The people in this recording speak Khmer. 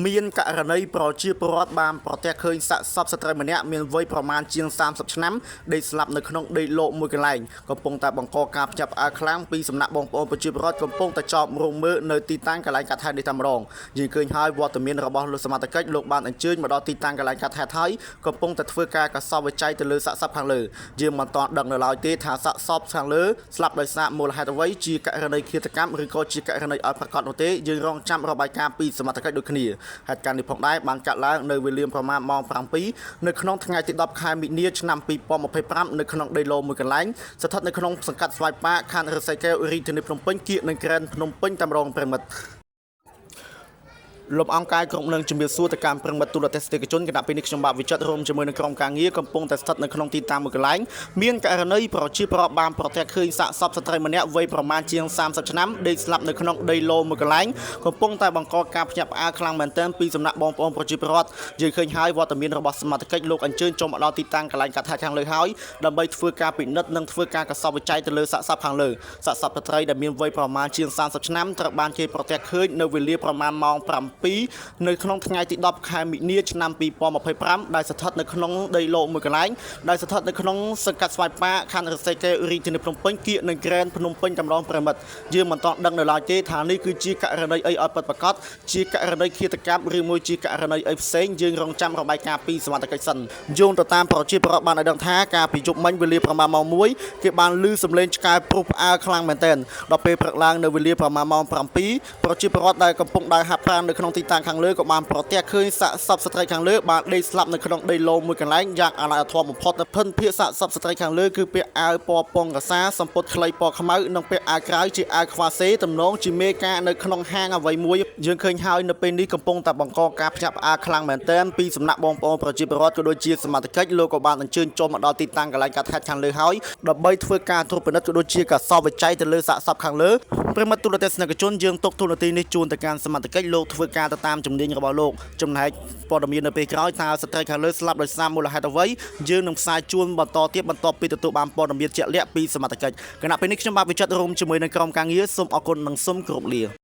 មានករណីប្រជាពលរដ្ឋបានប្រទះឃើញសាកសពស្ត្រីម្នាក់មានវ័យប្រមាណជាង30ឆ្នាំដេកស្លាប់នៅក្នុងដីឡូកមួយកន្លែងកំពុងតែបង្កការភ្ញាក់ផ្អើលខ្លាំងពីសំណាក់បងប្អូនប្រជាពលរដ្ឋកំពុងតែចោទរងមើលនៅទីតាំងកន្លែងកាត់ហេតុនេះតែម្ដងយើងឃើញហើយវត្តមានរបស់លោកសមត្ថកិច្ចលោកបានអញ្ជើញមកដល់ទីតាំងកន្លែងកាត់ហេតុហើយកំពុងតែធ្វើការកសោបវិច័យទៅលើសាកសពខាងលើយើងមិនទាន់ដឹងនៅឡើយទេថាសាកសពខាងលើស្លាប់ដោយសារមូលហេតុអ្វីជាករណីឃាតកម្មឬក៏ជាករណីឲ្យប្រកាសនោះទេយើងរងចាំរបាយការណ៍ពីសមត្ថកិច្ចដូចគ្នាហេតុការណ៍នេះផងដែរបានកាត់ឡើងនៅវេលាប្រមាណម៉ោង7នៅក្នុងថ្ងៃទី10ខែមិនិនាឆ្នាំ2025នៅក្នុងដីឡូមួយកន្លែងស្ថិតនៅក្នុងសង្កាត់ស្វាយប៉ាខណ្ឌឫស្សីកែវរាជធានីភ្នំពេញគៀកនឹងក្រែនភ្នំពេញតាមរងប្រិមិត្ត លំអង្គកាយក្រុមនឹងជំរាបសួរទៅកាន់ប្រិមត្តទូរទស្សនិកជនគណៈពេលនេះខ្ញុំបាទវិចិត្ររួមជាមួយនឹងក្រុមការងារកំពុងតែស្ថិតនៅក្នុងទីតាំងមួយកន្លែងមានករណីប្រជាប្រដ្ឋបានប្រទះឃើញសាកសពស្ត្រីម្នាក់វ័យប្រមាណជាង30ឆ្នាំដេកស្លាប់នៅក្នុងដីឡូមួយកន្លែងកំពុងតែបង្កការភ្ញាក់ផ្អើលខ្លាំងមែនទែនពីសំណាក់បងប្អូនប្រជាពលរដ្ឋយើងឃើញហើយវត្តមានរបស់សមត្ថកិច្ចលោកអញ្ជើញចូលមកដល់ទីតាំងកន្លែងកាត់ថាខាងលើហើយដើម្បីធ្វើការពិនិត្យនិងធ្វើការកសោបវិច័យទៅលើសាកសពខាងលើសាកសពស្ត្រីដែលមានវ័យប្រមាណជាង30ឆ្នាំត្រូវបានគេប្រទះឃើញនៅវេលាប្រមាណម៉ោង7នៅក្នុងថ្ងៃទី10ខែមិនិនាឆ្នាំ2025ដែលស្ថិតនៅក្នុងដីឡូកមួយកន្លែងដែលស្ថិតនៅក្នុងសង្កាត់ស្វាយប៉ាខណ្ឌឫស្សីកែវរាជធានីភ្នំពេញគៀកនឹងក្រែនភ្នំពេញកម្រងប្រិមិត្តយើងមិនទាន់ដឹងនៅឡើយទេថានេះគឺជាករណីអីឲ្យពិតប្រាកដជាករណីឃាតកម្មឬមួយជាករណីអីផ្សេងយើងរងចាំរបាយការណ៍ពីសមត្ថកិច្ចសិនយោងទៅតាមប្រជាពលរដ្ឋបានឲ្យដឹងថាការពីយប់មិញវេលាប្រមាណម៉ោង1គេបានឮសំឡេងឆ្កែព្រុសផ្អើលខ្លាំងមែនទែនដល់ពេលព្រឹកឡើងនៅវេលាប្រមាណម៉ោង7ប្រជាពលរដ្ឋដែលកំពុងដើរហាត់ប្រាណនៅក្នុងទីតាំងខាងលើក៏បានប្រទះឃើញសាកសពស្ត្រីខាងលើបានដេកស្លាប់នៅក្នុងដីឡូមួយកន្លែងយ៉ាងអាណិតអាធមបំផុតភិនភាគសាកសពស្ត្រីខាងលើគឺពាក់អាវពណ៌ពងកសាសំពត់ខ្លីពណ៌ខ្មៅនិងពាក់អាវក្រៅជាអាវខ្វាសេទំនងជាមេការនៅក្នុងហាងអ្វីមួយយើងឃើញហើយនៅពេលនេះកំពុងតែបង្កការភ្ញាក់ផ្អើលខ្លាំងមែនទែនពីសំណាក់បងប្អូនប្រជាពលរដ្ឋក៏ដូចជាសមត្ថកិច្ចលោកក៏បានអញ្ជើញចូលមកដល់ទីតាំងកន្លែងកាត់ហេតុខាងលើហើយដើម្បីធ្វើការត្រួតពិនិត្យក៏ដូចជាការសอบវិច័យទៅលើសាកសពខាងលើប្រិមត្តទូរទស្សនិកជនយើងទុកទូរនទីនេះជូនទៅកាន់សមត្ថកិច្ចលោកធ្វើការទៅតាមជំនាញរបស់លោកចំណែកព័ត៌មាននៅពេលក្រោយតើស្ត្រីខាងលើស្លាប់ដោយសារមូលហេតុអ្វីយើងនឹងផ្សាយជូនបន្តទៀតបន្ទាប់ពីទទួលបានព័ត៌មានជាក់លាក់ពីសមត្ថកិច្ចគណៈពេលនេះខ្ញុំបាទវិចិត្ររួមជាមួយនឹងក្រុមការងារសូមអរគុណនិងសូមគោរពលា។